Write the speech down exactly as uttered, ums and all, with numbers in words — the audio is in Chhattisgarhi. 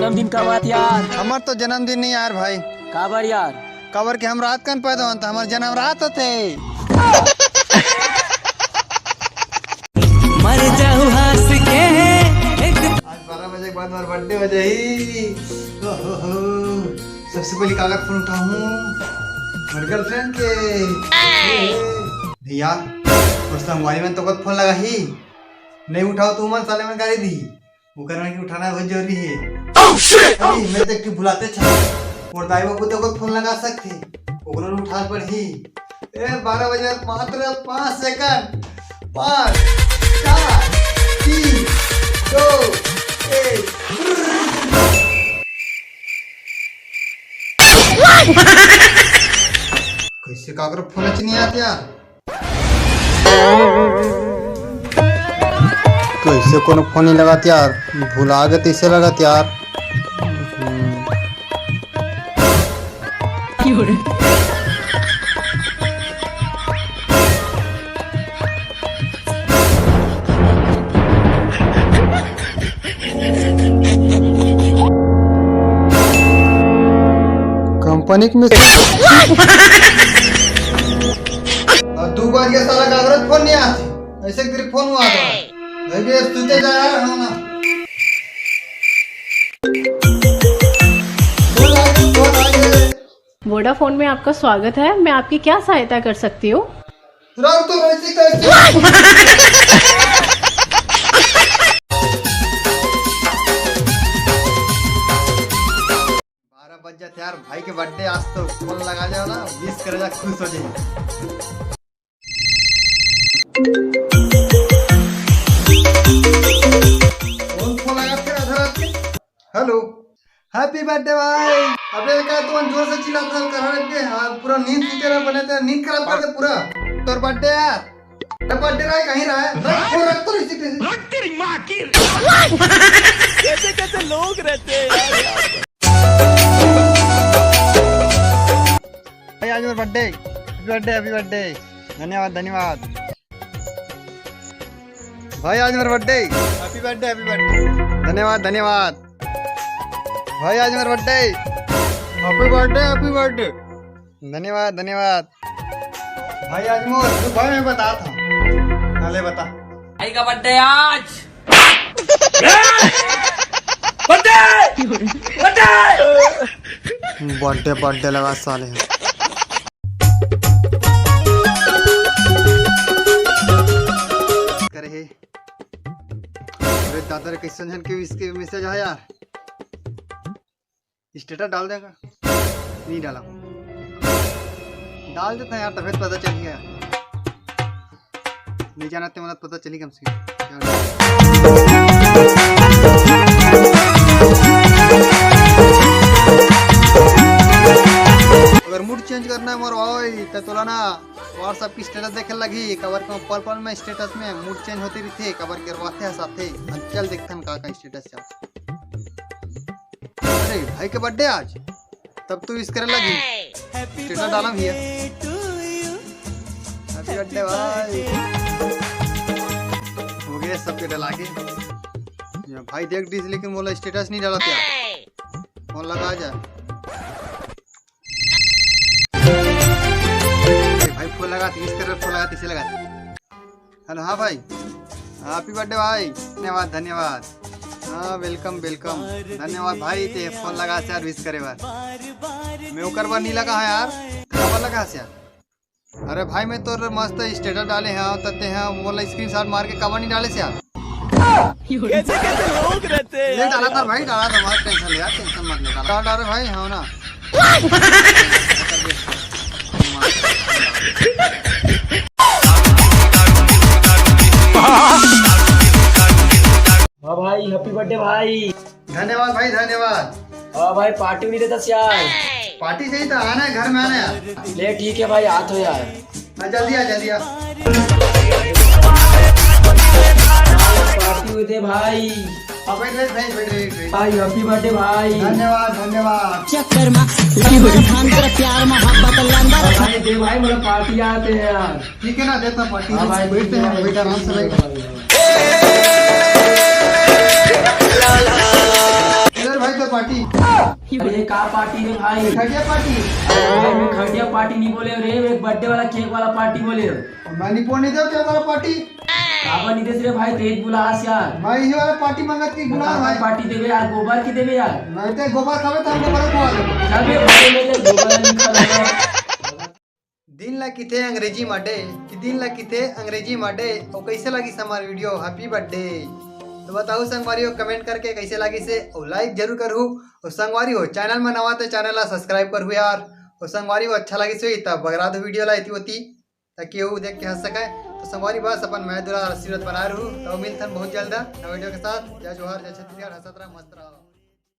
जन्मदिन कब आत यार? हमर तो जन्मदिन नहीं यार भाई। काबर यार? काबर के हम रात कन पैदा होन त हमर जन्म रात होथे। मर जाऊ हंस के। आज बारह बजे के बाद हमारा बर्थडे हो जाही। ओहो हो। सबसे पहले काकर फोन उठाऊं? हमारे गर्लफ्रेंड के। भैया, और संगवारी मन तो कत फोन लगाही, नहीं उठाओ तो मन साले मन गाली दी। ओकर मन के उठाना बहुत जरूरी है। अरे, मैं तो एक ठो भुलाते छा। और दाई बाबू तो कत फोन लगा सकथे, ओकरो उठा पड़ही। ए, बारह बजे मात्र पाँच सेकंड। पाँच, चार, तीन, दो, एक। कैसे काकरो फोन च नहीं आते यार? कैसे कोनो फोन नहीं लगाते यार? भुला गए तैसे लगत यार। हम्म। कंपनी के में और दो बार ये साला कागरत फोन नहीं आते, ऐसे तेरे फोन हुआ था। मैं भी अब सुते जा यार, हम ना। फोन आ गया, फोन आ गया। वोडाफोन में आपका स्वागत है, मैं आपकी क्या सहायता कर सकती हूँ? रंग तो वैसी कैसी। बारह बज जाते यार, भाई के बर्थडे आज तो फोन लगा जाओ ना, विश करे जा, खुश हो जाए। कौन फोन लगा फिर आधा रात के? हेलो, हैप्पी बर्थडे भाई। अबे का तुम जोर से चिल्लात रहा, कहाँ रख दे? हाँ, पूरा नींद सीते रहा, बने तेरा नींद खराब कर दे पूरा। तोर बर्थडे यार, तेरा बर्थडे रहा है, कहीं रहा है? रख, फोन रख तो इसी पे। रख तेरी माँ की। कैसे कैसे लोग रहते हैं यार। भाई, आज मेरा birthday, happy birthday, happy birthday. धन्यवाद, धन्यवाद। भाई, आज मेरा birthday. Happy birthday, happy birthday. धन्यवाद, धन्यवाद। भाई, आज मेरा birthday. Happy birthday, happy birthday. धन्यवाद, धन्यवाद। भाई, आज मोर, भाई, मैं बता था। हाँ, ले बता। भाई का बर्थडे आज। बर्थडे! बर्थडे! बर्थडे, बर्थडे लगा साले। करे हे। अरे दादा रे, कैसन झन के इसके मैसेज आया? स्टेटस डाल देगा? नहीं डाला। डाल देता यार, तभी तो पता चल गया। नहीं जाना ते मतलब पता चली कम से कम। अगर मूड चेंज करना है मोर भाई, तो तोला ना WhatsApp की स्टेटस देखे लगी। काबर के पल पल में स्टेटस में मूड चेंज होते रहिथे, काबर के रोवाथे हंसाथे। हम चल देखथन का का स्टेटस चल। अरे भाई के बर्थडे आज, तब तो विश करे लगी। स्टेटस डाला भैया। हैप्पी बर्थडे भाई। हो गया सबके डला के। या भाई देख दिस, लेकिन मोला स्टेटस नहीं डाला था। फोन लगा जा। ए भाई फोन लगा, तीस कर फोन लगा, तीसे लगा। हेलो, हाँ भाई, हैप्पी बर्थडे भाई। धन्यवाद, धन्यवाद। हाँ, वेलकम, वेलकम। धन्यवाद भाई, ते फोन लगा से यार विश करे बर। मैं ओकर बर नहीं लगा है यार, काबर लगा से यार? अरे भाई, मैं तोर मस्त स्टेटस डाले हैं, तते हैं मोला स्क्रीनशॉट मार के काबर नहीं डाले से यार? कैसे कैसे लोग रहते हैं ले यार। डाला था भाई, डाला था, मत टेंशन ले यार, टेंशन मत ले, डाला डाल रहे भाई, हाँ ना। वाह भाई, हैप्पी बर्थडे भाई। धन्यवाद भाई, धन्यवाद। हाँ भाई, पार्टी भी देता यार। पार्टी चाहिए था, आना है घर में, आना है यार। ले ठीक है भाई, आत हो यार। हाँ, जल्दी आ, जल्दी आ। पार्टी हुई दे भाई। हाँ, बैठ, बैठ, बैठ, बैठ, बैठ, बैठ। भाई, हैप्पी बर्थडे भाई। धन्यवाद, धन्यवाद। चक्कर में लंदर फंदर प्यार मोहब्बत लंदर। भाई दे भाई, मतलब पार्टी आते हैं यार। ठीक है ना, देता पार्टी। हाँ भाई, बैठते हैं, बैठ आराम से बैठ। भाई। इधर भाई तो पार्टी। अरे का पार्टी रे भाई? खटिया पार्टी। भाई मैं खटिया पार्टी नहीं बोले रे, मैं बर्थडे वाला केक वाला पार्टी बोले। मैं नहीं बोलने दो केक वाला पार्टी। काबर नहीं देस रे भाई, तेज बुलास यार। मैं यही वाला पार्टी मंगत की बुला काबर भाई। पार्टी देबे यार, गोबर की देबे यार। मैं तो गोबर खावे तो हमको बड़ा खवा दे। चल बे भाई, मैं तो गोबर नहीं खा। दिन ला किथे अंग्रेजी मा डे कि दिन ला किथे अंग्रेजी मा डे। और कैसे लगिस हमार वीडियो हैप्पी बर्थडे? तो बताओ संगवारी हो कमेंट करके कैसे लगिस हे, और लाइक जरूर करहू। और संगवारी हो चैनल में नवा तो चैनल ला सब्सक्राइब करहू यार। और संगवारी हो अच्छा लगिस होही तब बगरा दो वीडियो ला एती ओती, ताकि वो देख के हंस सके। तो संगवारी बस अपन मैं दुलार आशीर्वाद बनाए रहू। तो मिलथन बहुत जल्द नवा वीडियो के साथ। जय जोहार, जय छत्तीसगढ़, हंसत रहा, मस्त रहा।